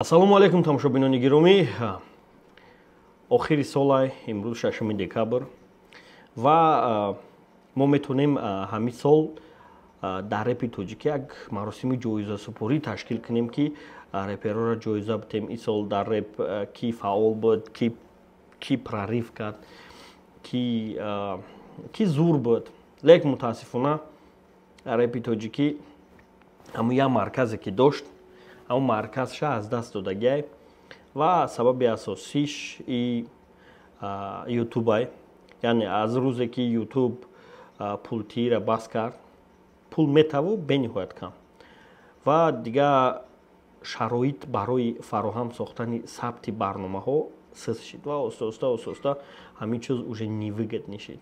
Ассалому алайкум, тамошобинони гиромӣ. Охири солай, имрӯз 6 декабр, ва мо метавонем ҳамин сол дар репи тоҷикӣ як маросими ҷоизасупорӣ ташкил кунем, ки репероро ҷоиза битем. Ин сол дар реп ки фаъол буд, ки прорыв кард, ки зур буд. Лекин мутаассифона репи тоҷикӣ ҳамун як марказе, ки дошт, ҳамун марказша аз даст додагиай ва сабаби асосиш и ютубай. Яъне аз рӯзе ки Ютуб пултиира бас кард, пул метаву бениҳоят кам, ва дигар шароит барои фароҳам сохтани сабти барномаҳо сиз шид ва оста оста оста оста ҳамин чиз уже невыгодный шид.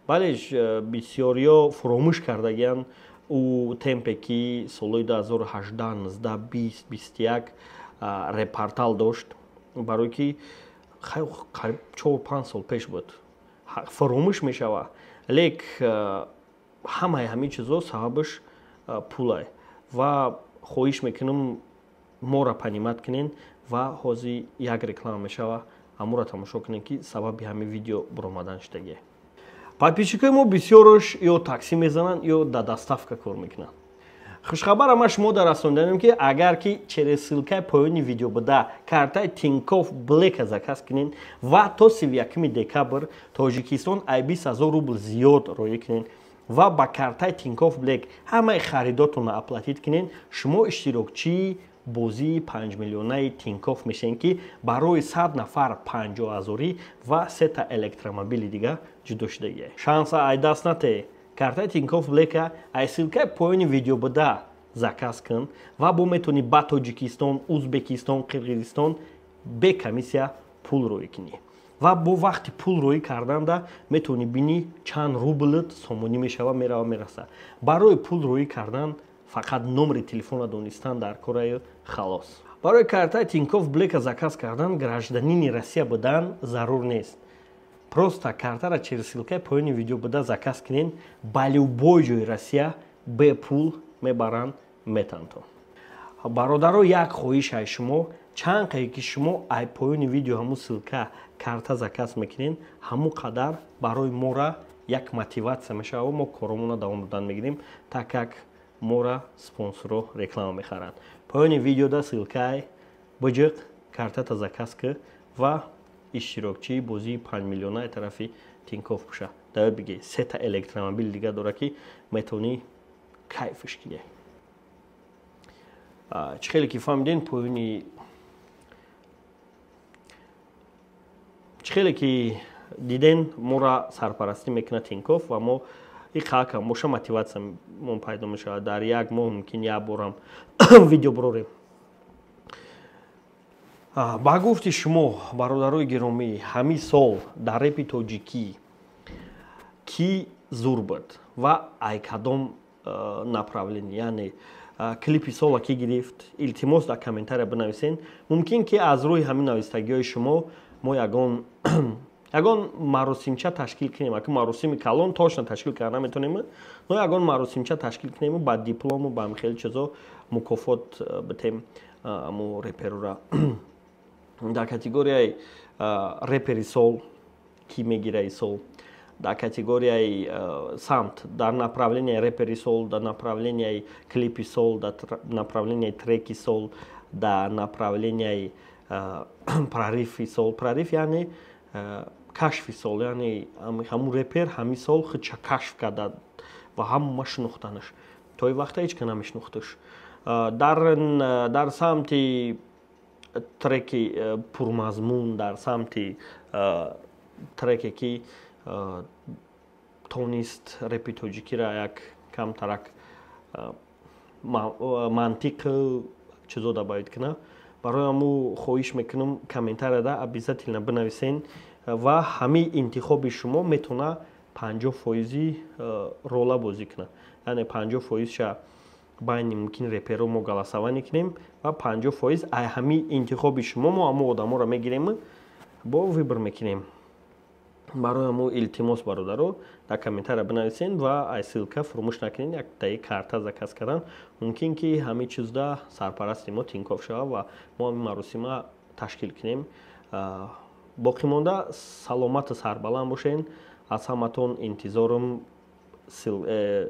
Бале, бисёриё фуромӯш кардагиянд ӯ темпе, ки солҳои 2018, 19, 20, 21 Репортал дошт, барое ки қариб 4-5 сол пеш буд, фаромӯш мешава. Лек ҳамаи ҳамин чизо сабабаш пулай. Ва хоҳиш мекунам, моро понимать кунен ва ҳозир як реклама мешава, ҳамуро тамошо кунем, ки сабаби ҳамин видео буромадан шудагие. Подписчикои мо бисёрош ё таксӣ мезананд, ё да доставка кор мекунанд. Хушхабара ма шумо дар расонданем, ки агар ки через ссылкаи поёни видео буда картаи Тинькофф Блека заказ кунен ва то 31 декабр Тоҷикистон ай 20 000 рубл зиёд роӣ кунен ва ба картаи Тинькофф Блек ҳамаи харидотонро оплатить кунен, шумо иштирокчии бозии 5 миллионаи Тинькофф мешавем, ки барои 100 нафар 50 ҳазорӣ ва сета электромобили дига ҷудо шудагия. Шанса ай даст нате. Картаи Тинькофф Блека ай ссылкаи поёни видео буда заказ кун ва бо метавонӣ ба Тоҷикистон, Узбекистон, Қирғизистон бе комиссия пул роӣ кунӣ. Ва бо вақти пул роӣ карданда метавонӣ бинӣ, чанд рублт сомонӣ мешава, мерава, мераса. Барои пул роӣ кардан фақат номери телефона донистан дар кораи, халос. Барои картаи Тинькофф Блека заказ кардан гражданини Россия будан зарур нест. Просто картара через ссылкаи поёни видео буда заказ кунен, ба любой ҷои Россия бепул мебаранд, метантон. Бародаро, як хоҳиш ай шумо: чанд қае ки шумо ай поёни видео ҳамун ссылка карта заказ мекунен, ҳамун қадар барои мора як мотиватсия мешава, мо коромона давом додан мегирем, так как мора спонсоро реклама мехаранд. Поёни видеода ссылкаи биҷиқ, картата заказ ки ва иштирокчии бозии 5 миллионаи тарафи Тинькофф боша. Давай биге, сета электромобил дига дора, ки метавонӣ кайфш кунӣ. Чӣ хеле ки фаҳмиден, поёни чӣ хеле ки диден, моро сарпарастӣ мекунад Тинькофф ва мо иқакам боша мотиватсиямон пайдо мешавад. Дар як моҳ мумкин як борам видео бирорем. Ба гуфти шумо, бародарои гиромӣ, ҳамин сол дар репи тоҷикӣ кӣ зур буд ва ай кадом направление, яъне клипи сола кӣ гирифт? Илтимос, дар комментария бинависен. Мумкин ки аз рӯи ҳамин навистагиҳои шумо мо ягон маросимча ташкил кунем. Аки маросими калон точно ташкил карда наметонем, но ягон маросимча ташкил кунем, ба диплому, ба хеле чизо мукофот битем аму реперора. Дар категорияи репери сол кӣ мегира сол, дар категорияи самт, дар направленияи репери сол, дар направленияи клипи сол, дар направленияи треки сол, дар направленияи прорыви сол. Прорыв яъне кашфи сол, яъне ҳамун репер ҳамин сол худша кашф карда ва ҳама шинохтанаш, то ин вақта ҳеҷ ка намешинохташ. Дар самти треки пурмазмун, дар самти треке, ки тонист репи тоҷикиро як камтарак мантиқ чизо добавить кунад. Барои ҳаму хоҳиш мекунам, комментарияда обязательно бинависен ва ҳамин интихоби шумо метавона 50 фоизи рола бозӣ кунад. Яъне 50 фоизша байни мумкин реперо мо голосование кунем ва 50% ай ҳамин интихоби шумо мо ҳамун одаморо мегирем, бо выбор мекунем. Барои ҳамо илтимос, бародаро, дар комментария бинависен ва ай ссылка фуромӯш накунед яктаи карта заказ кардан. Мумкин ки ҳамин чизда сарпарасти мо Тинькофф шавад ва мо ҳамин маросима ташкил кунем. Боқӣ монда саломату сарбаланд бошен. Аз ҳаматон интизорум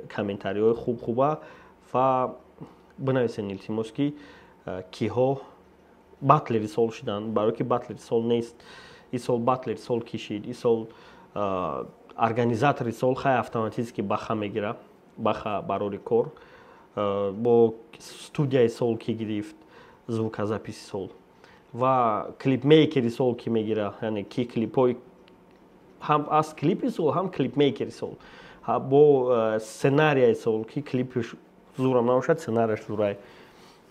комментариҳои хуб хуба ва бинависен, илтимос, ки киҳо батлери сол шуданд, барое ки батлери сол нест. Ин сол батлери сол кишид, ин сол организатори сол хай автоматически баха мегира, баха барори кор бо студияи сол ки гирифт, звукозаписи сол ва клипмейкери сол ки мегира, яъне ки клипҳои ҳам аз клипи сол, ҳам клипмейкери сол, бо сценарияи сол, ки клипиш зурам набошад, сценарияш зурай.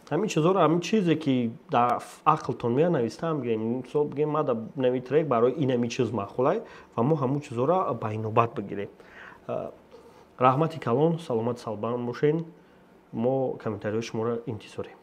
Ҳамин чизоро, ҳамин чизе ки дар ақлтон меяд, навистаам бигирем. Мисол бигем, ма да нави трек барои инами чиз маъқулай ва мо ҳамун чизоро ба инобат бигирем. Раҳмати калон, саломат, сарбаланд бошен. Мо комментариҳои шуморо интизорем.